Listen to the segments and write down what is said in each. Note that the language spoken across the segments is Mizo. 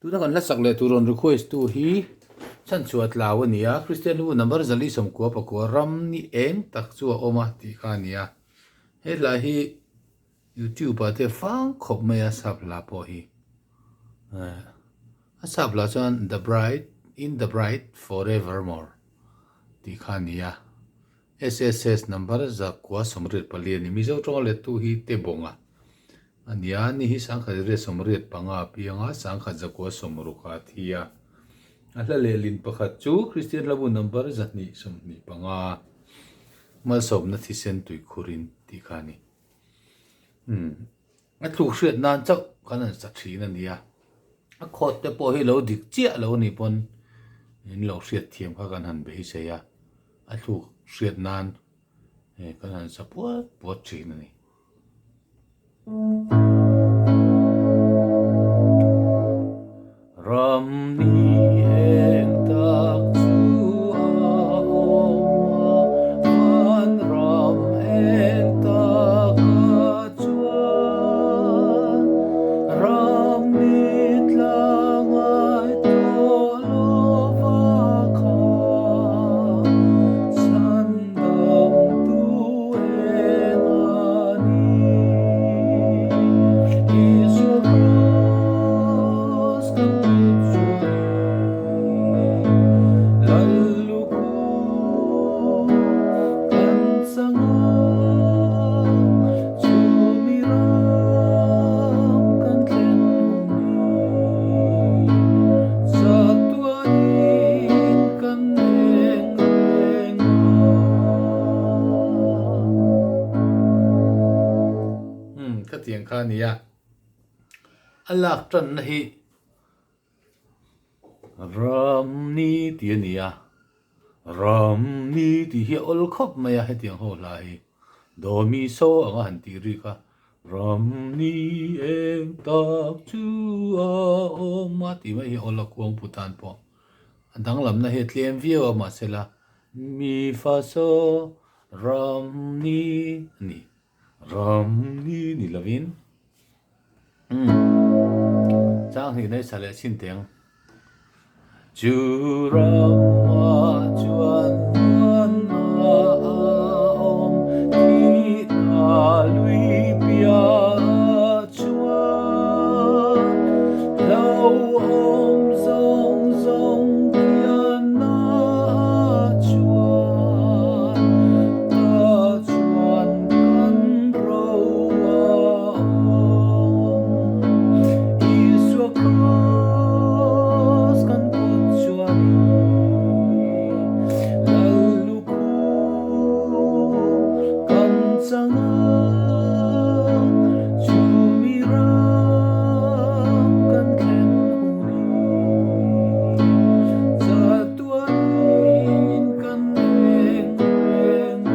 Tuna kan hlasak leh tur rawn request tu hi chhanchhuah tlau a ni a, Kristian lu number 499 ram ni eng tak chu a awm a tih kha a ni a. He hla hi YouTube ah te fang khawp mai a sap hla pawh hi. A sap hla chuan The Bright in the Bright Forevermore tih kha a ni a. SSS number 984 a ni. Mizo tawnga lettu hi Tebawnga a ni a, ani hi 1985 a piang a, 1960 a thi a. A hla lehlin pakhat chu Kristian Hlabu number 225 Malsawmna thisen tuikhurin tih kha a ni. Umm a thluk hriat nan chauh kan han sa thin a ni a, a khawt te pawh hi lo dik chiah lo anih pawn in lo hriat thiam kha kan han beisei a, a thluk hriat nan kan han sa puat puat thin a ni. Ram ni eng tak chu a awm a, van ram eng tak a chuan. Ram ni tlangai tawh lova kha, chhandam tu eng a ni. Isua Kraws kan put chuanin Lal lukhum kan chang a, chumi ram kan thlen hun hi chatuanin kan eng reng a. Umm ka tiang kha a nia. A lak tanna hi Ramni tih a ni a, Ramni tih hi a awl khawp mai a hetiang ho hla hi. Dawmi saw anga han tih ri kha Ramni eng tak chu a awm a tih mai hi a awl a kuang pu tan pawh. A danglamna hi a tlem viau a mahsela mi fa saw Ramni a ni. Ramni ni lovin chang hnih nei sa leh chin teng. Chu ramah chuan muanna a awm thihna lui piah chuan hlauhawm zawng zawng thianna chuan ta chuan kan ro a awm. Isua Kraws kan put chuanin Lal lukhum kan chang a, chumi ram kan thlen hunin chatuanin kan eng reng a.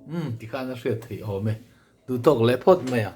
Umm tikhan a hriat theih awm e, duhtawk leh phawt mai a.